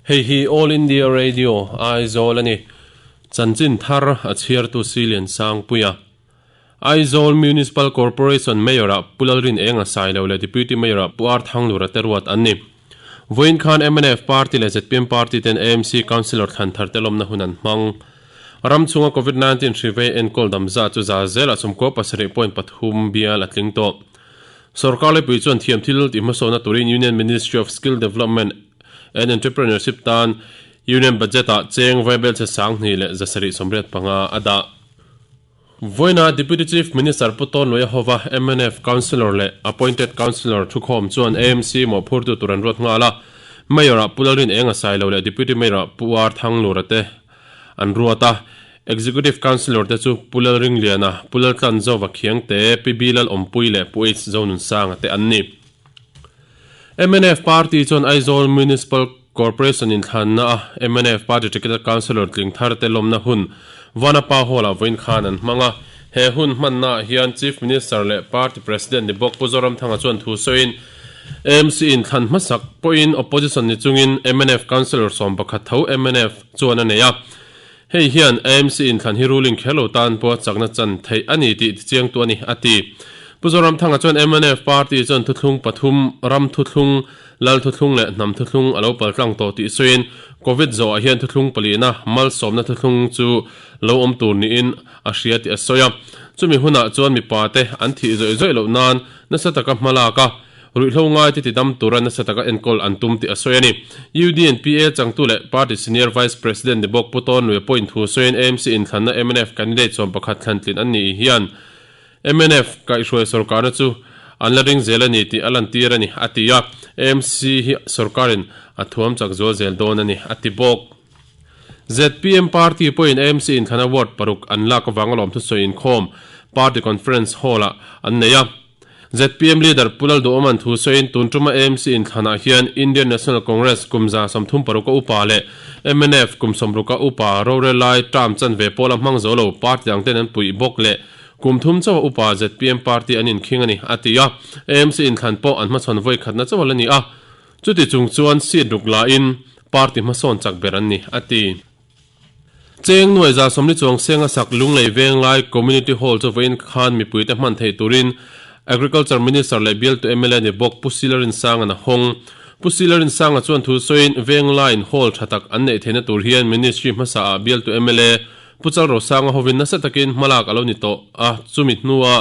Hei hi All India Radio, Aizawl a ni. Chanchin thar a chhiartu Silian Sangpuia. Aizawl Municipal Corporation Mayor-ah Pu Lalrin Enga Sailo leh Deputy Mayor-ah Pu Ar Thanglura te ruat an ni. Vawiin khan mnf Party leh zpm Party ten AMC Councillor thlan thar te lawmna hun an hmang. Ram chhunga Covid 19 hri vei enkawl dam zah chu za zelah 97.3 bial a tling tawh. Sorkar lepui chuan thiam thil tih hmasawnna turin Union Ministry of Skill Development and Entrepreneurship tan Union Budget-ah cheng vaibel chhe 2785 a dah. Vawiina Deputy Chief Minister Pu Tawn Luai hova mnf Councillor leh Appointed Councillor thukhawm chuan AMC mawhphurtu tur an ruat nghal a, Mayor-ah Pu Lalrin Enga Sailo leh Deputy Mayor-ah Pu R Thanglura te an ruat a. Executive Councillor te chu Pu Lalringliana, Pu Laltlanzova Khiangte, Pi Bilal Awmpui leh Pu H Zonunsanga te an ni. Mnf Party chuan Aizawl Municipal Corporation inthlanna a mnf Party Ticket Councillor tling thar te lawmna hun Vanapa Hall-ah vawiin khan an hmang a. He hun hmannaah hian Chief Minister leh Party President ni bawk Pu Zoramthanga chuan thu sawiin AMC inthlan hmasak pawhin Opposition ni chungin mnf Councillor 11 tho mnf chuan a nei a. Hei hian AMC inthlan hi ruling kher lo tan pawh chakna chan theih a ni tih tichiangtu a ni, a ti. Pu Zoramthanga chuan mnf party chuan thuthlung pathum, ram thuthlung, lal thuthlung leh hnam thuthlung a lo paltlang tawh tih sawiin Covid zawhah hian thuthlung palihna, malsawmna thuthlung chu lo awm tur niin a hria tih a sawi a. Chumi hunah chuan mipate an thih zawih zawih loh nan nasa taka hmalak a, Ruihhlo ngaite ti dam tura nasa taka enkawl an tum tih a sawi a ni. UDNPA changtu leh Party Senior Vice President ni bawk Pu Tawn Luia pawhin thu sawiin AMC inthlanna mnf candidate 11 thlantlin an nih hian mnf kaihhruai sorkarna chu an la ring zel a ni tih a lantir a ni, a ti a. AMC hi sorkarin a thuam chak zual zel dawn a ni, a ti bawk. Zpm party pawhin AMC inthlana ward paruk an lak avanga lawmthusawi inkhawm Party Conference Hall-ah an nei a. Zpm leader Pu Lalduhawman thu sawiin tun tuma AMC inthlanah hian Indian National Congress kum 36 a upa leh mnf kum 60 a upa rorel lai term chanve pawla hmang zo lo party dang ten an puih bawk leh kum thum chauha upa zpm party an inkhing a ni, a ti a. AMC inthlan pawh an hmachhawn vawi khatna chauh a la ni a, chuti chung chuan seat ruk lain party hmasawn chak ber an ni, a ti. Cheng nuai 140 chuang senga sak Lunglei Venglai Community Hall chu vawiin khan mipuite hman theih turin Agriculture Minister leh bialtu mla ni bawk Pu Silarin Sanga'n a hawng. Pu Silarin Sanga chuan thu sawiin Venglaiin hall tha tak an neih theihna tur hian Ministry hmasa ah bialtu mla Pu Chalrosanga hovin nasa takin hmalak a lo ni tawh a, chumi hnua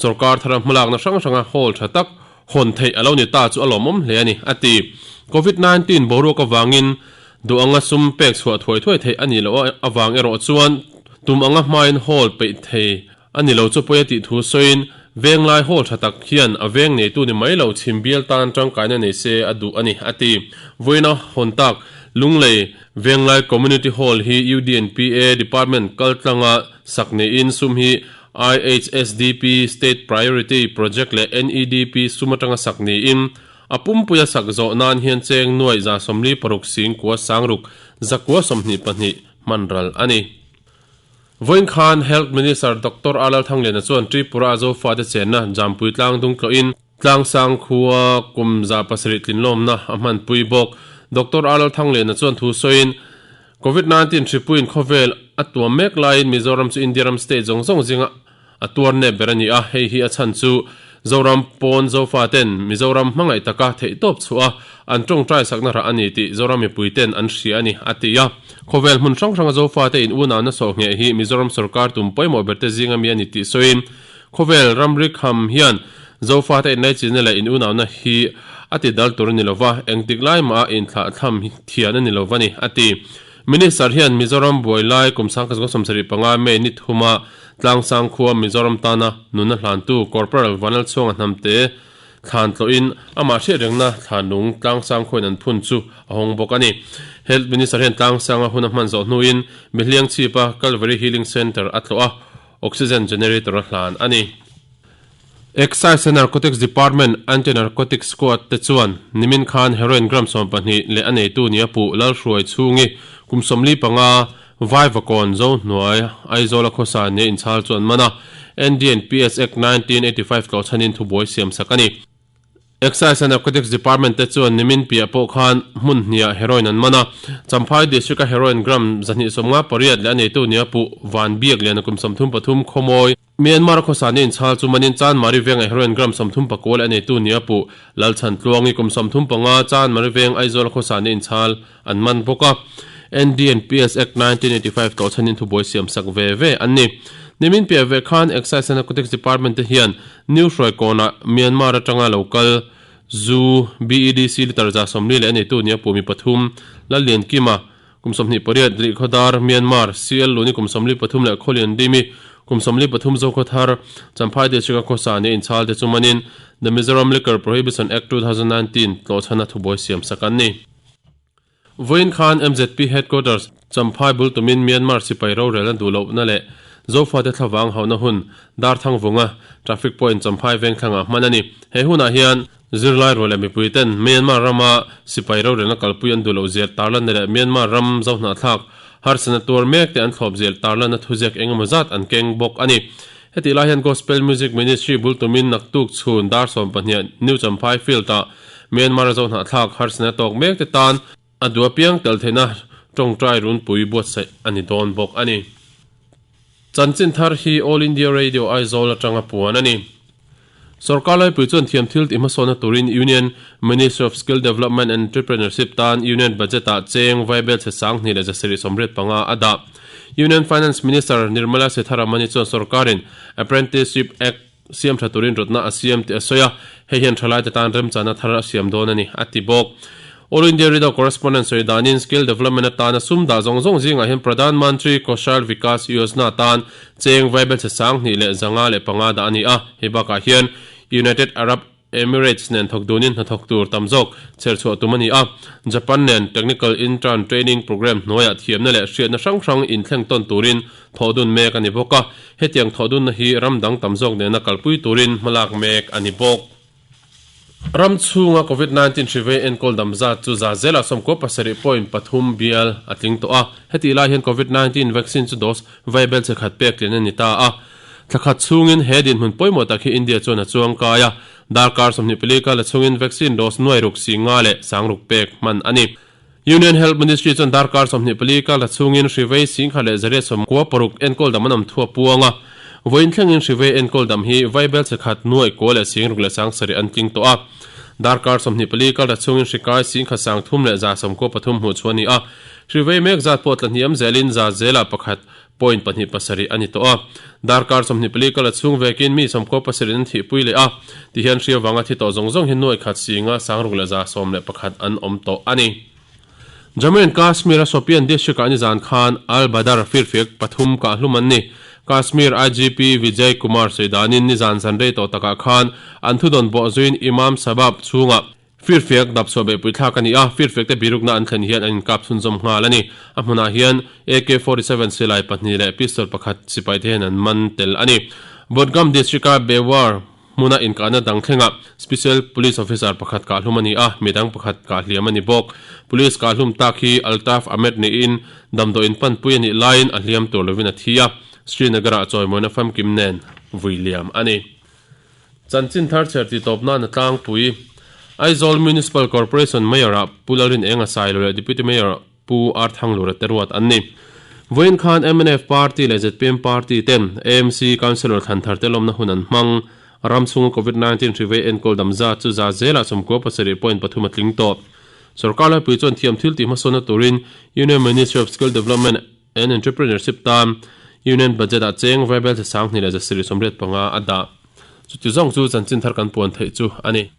sorkar thara hmalakna hrang hranga hall tha tak hawn theih a lo ni ta chu a lawmawm hle a ni, a ti. Covid 19 boruak avangin duh anga sum pek chhuah thuai thuai theih a nih loh avang erawh chuan tum anga hmain hall peih thei a ni lo chu pawi a tih thu sawiin Venglai hall tha tak hian a veng neitu ni mai lo chhim bial tan tangkaina nei se a duh a ni, a ti. Vawiina hawn tak Lunglei Venglai Community Hall hi UDNPA Department kaltlanga sak neiin sum hi IHSDP State Priority Project leh NEDP sum atanga sak niin, a pumpuia sak zawh nan hian cheng nuaih 46 singkua sangruk zakua 22 hman ral a ni. Vawiin khan Health Minister Doctor R Lalthangliana chuan Tripura a Zofate chenna Jampui tlang dung tlawhin Tlangsang khua kum 700 tlinlawmna a hmanpui bawk. Doctor R Lalthangliana chuan thu sawiin, Covid 19 hripuiin khawvel a tuam mek laiin Mizoram chu India ram state zawng zawng zinga a tuar nep ber a ni a, hei hi a chhan chu Zoram pawn Zofa ten Mizoram hmangaih taka theihtawp chhuah a an tawngtai sakna rah a ni tih Zoram mipui ten an hria a ni, a ti a. Khawvel hmun hrang hranga Zofa te in unauna sawhngheh hi Mizoram sorkar tum pawimawh ber te zinga mi a ni tih sawiin khawvel ramri kham hian Zofa te inlaichinna leh in unauna hi a ti dal tur a ni lova, engtik lai mah a inthlahthlam thian a ni lova ni, a ti. Minister hian Mizoram buai lai kum 1975 May ni thuma Tlangsang khua Mizoram tana nunna hlantu Corporal Vanlalchhuanga Hnamte thlan tlawhin amah hriat rengna thlanlung Tlangsang khuain an phun chu a hawng bawk a ni. Health Minister hian Tlangsanga hun a hman zawh hnuin Mihliang chhipa Calvary Healing Centre a tlawh a, Oxygen generator a hlan a ni. Excise and Narcotics Department Anti-Narcotics Squad te chuan nimin khan heroin gram 12 leh a neitu nia puh Lalhruai chhungi kum 45 Vaivakawn Zohnuai Aizawl a khawsa nia inchhal chu an man a, NDNPS Act 1985 tlawhchhanin thubuai siamsak a ni. Excise and Narcotics Department te chuan nimin piah pawh khan hmun hniah heroin an man a. Champhai District-a heroin gram 258 leh a neitu nia puh Van Biak lian a kum 33 khawmawi Myanmar-a khawsa ni inchhal chu manin Chanmari vengah heroin gram 39 leh a neitu nia puh Lalchhan Tluangi kum 35 Chanmari veng Aizawl-a khawsa ni inchhal an man bawk a. NDNPS Act 1985 tlawhchhanin thubuai siamsak ve ve an ni. Nimin piah ve khan Excise and Narcotics Department te hian New Hruaikawnah Myanmar atanga lo kal zu BEDC litre 140 leh a neitu nia pumi pathum Lalliankima kum 28 Rihkhawdar Myanmar CL Luni kum 43 leh Khawlian Dimi kum 43 Zokhawthar Champhai District a khawsa nia inchhal te chu manin The Mizoram Liquor Prohibition Act 2019 tlawhchhana thubuai siamsak an ni. Vawiin khan MZP Headquarters, Champhai bul tumin Myanmar sipai rorel a duh lohna leh Zofate thlavang hauhna hun Darthangvunga Traffic Point Champhai vengthlangah hman a ni. He hunah hian zirlai rual leh mipui ten Myanmar rama sipai rorelna kalpui an duh loh zia tarlanna leh Myanmar ram zohnahthlak harsatna tuar mek te an thlawp zia tarlanna thuziak engemaw zat an keng bawk a ni. Hetih lai hian Gospel Music Ministry bul tumin naktuk chhun dar 12 New Champhai Field-ah Myanmar-a zohnahthlak harsatna tawk mek te tan a duh apiang tel theihna tawngtai runpui buatsaih a ni dawn bawk a ni. Chanchin thar hi All India Radio Aizawl atanga puan a ni. Sorkar laipui chuan thiam thil tih hmasawnna turin Union Ministry of Skill Development and Entrepreneurship tan Union Budget-ah cheng vaibel chhe 2385 a dah. Union Finance Minister Nirmala Sitharaman-i chuan sorkarin Apprenticeship Act siam tha turin rawtna a siam tih a sawi a, hei hian thalaite tan remchana thar a siam dawn a ni, a ti bawk. All India Radio correspondent sawi danin skill development atana sum dah zawng zawng zingah hian Pradhan Mantri Kaushal Vikas Yojana tan cheng vaibel chhe 2505 dah a ni a, hei bakah hian United Arab Emirates nen thawk dunin hnathawk tur tam zawk chher chhuah tum a ni a, Japan nen Technical Intern Training Programme hnuaiah thiamna leh hriatna hrang hrang inthleng tawn turin thawh dun mek a ni bawk a, hetiang thawh dunna hi ram dang tam zawk nena kalpui turin hmalak mek a ni bawk. Ram chhunga Covid 19 hri vei enkawl dam zat chu za zela 97.3 bial a tling tawh a, hetih lai hian Covid 19 vaccine chu dose vaibel che khat pek tlin a ni ta a. Thla khat chhungin he dinhmun pawimawh tak hi India chuan a chuang kai a, darkar 24 kal a chhungin vaccine dose nuai ruk si nga leh sang ruk pek hman a ni. Union Health Ministry chuan darkar 24 kal a chhungin hri vei singkhat leh 896 enkawl dam an awm thu a puang a, vawiin thlengin hri vei enkawl dam hi vaibel che khat nuai kua leh sing ruk leh sang sarih an tling tawh a. Darkar 24 kal a chhungin hri kai singkhat sang thum leh 193 hmuh chhuah a ni a, hri vei mek zat pawh tla hniam zelin za zela pakhat Point pahnih pasarih a ni tawh a. Darkar 24 kal a chhung vekin mi 97 in an thihpui leh a, tihian hria vanga thi tawh zawng zawng hi nuaih khat singa sangruk leh 111 an awm tawh a ni. Jammu and Kashmir a Shopian district ah nizan khan Al Badar firfiak pathum kah hlum an ni. Kashmir IGP Vijay Kumar sawi danin nizan zan rei tawh takah khan an thudawn bawh zuiin Imam Sabab chhungah Firfiak dap chhuah behpui thlak a ni a, firfiak te birukna an thlen hian an inkap chhunzawm nghal a ni. A hmunah hian AK 47 silai pahnih leh pistol pakhat sipai te hian an man tel a ni. Budgam District-a Bewar hmuna inkahna dang thlengah Special Police Officer pakhat kahhlum a ni a, midang pakhat kahhliam a ni bawk. Police kahhlum tak hi Altaf Ahmed niin damdawiin panpui a nih laiin a hliam tur lovin a thi a, Srinagar-ah chawimawina famkim nen vui liam a ni. Chanchin thar chher tih tawp nan a tlangpui. Aizawl Municipal Corporation Mayor-ah Pu Lalrinenga Sailo leh Deputy Mayor Pu R Thanglura te ruat an ni. Vawiin khan mnf Party leh zpm Party ten AMC Councillor thlan thar te lawmna hun an hmang. Ram chhunga Covid 19 hri vei enkawl dam zat chu za zelah 97.3 a tling tawh. Sorkar laipui chuan thiam thil tih hmasawnna turin Union Ministry of Skill Development and Entrepreneurship tan Union Budget ah cheng vaibel che 2785 a dah. Chuti zawng chu chanchin thar kan puan theih chu a ni.